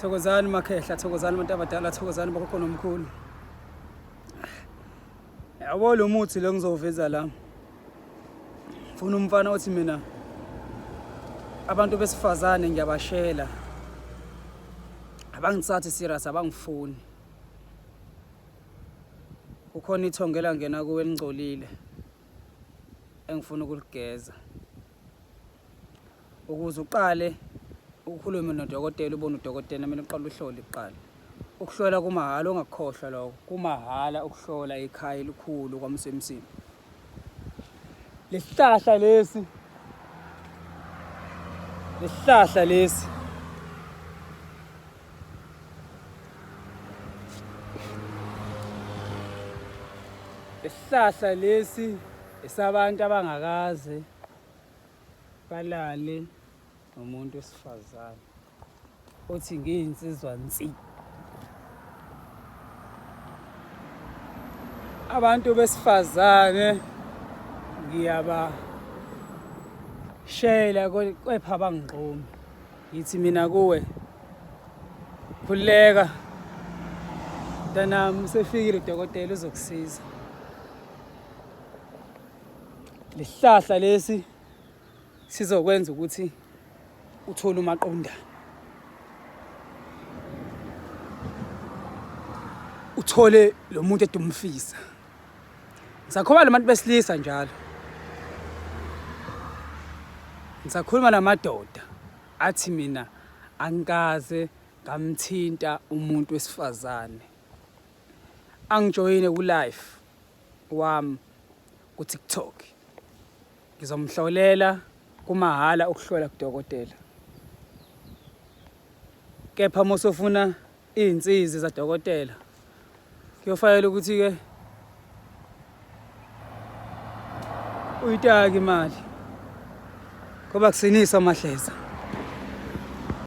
Thokozani makhehla, thokozani abantu abadala, thokozani bokhokho nomkhulu. Yabo lo muthi lo ngizowuveza la. Mfuna umfana othi mina abantu besifazane ngiyabashela. Abangithathi serious, abangifuni. Kukhona ithongo elangena kuwe elingcolile engifuna ukuligeza. Ukuze uqale ukhulume nodokotela ubone udokotela kumele uqale uhlole kuqala. Ukuhlola kumahhala ungakukhohlwa lokho, kumahhala ukuhlola ikhaya elikhulu kwaMsemsini. Lesihlahla lesi lesihlahla lesi Isihlahla lesi esabantu abangakaze balale nomuntu wesifazane othi ngiyinsizwa nsi. Abantu besifazane ngiyabashela kepha bangigqomi. Ngithi mina kuwe khululeka mntanami usefikile udokotela uzokusiza. Lesihlahla lesi sizokwenza ukuthi uthole umaqondana. Uthole lo muntu edumfisa. Ngisakhuluma nabantu besilisa njalo. Ngisakhuluma namadoda athi mina angikaze ngamthinta umuntu wesifazane. Angijoyine ku-live wami ku-TikTok. Ngizomhlolela kumahhala ukuhlola kudokotela. Kepha uma usufuna iy'nsizi zadokotela kuyofanele ukuthi-ke uyitake imali ngoba kusinisa amahleza.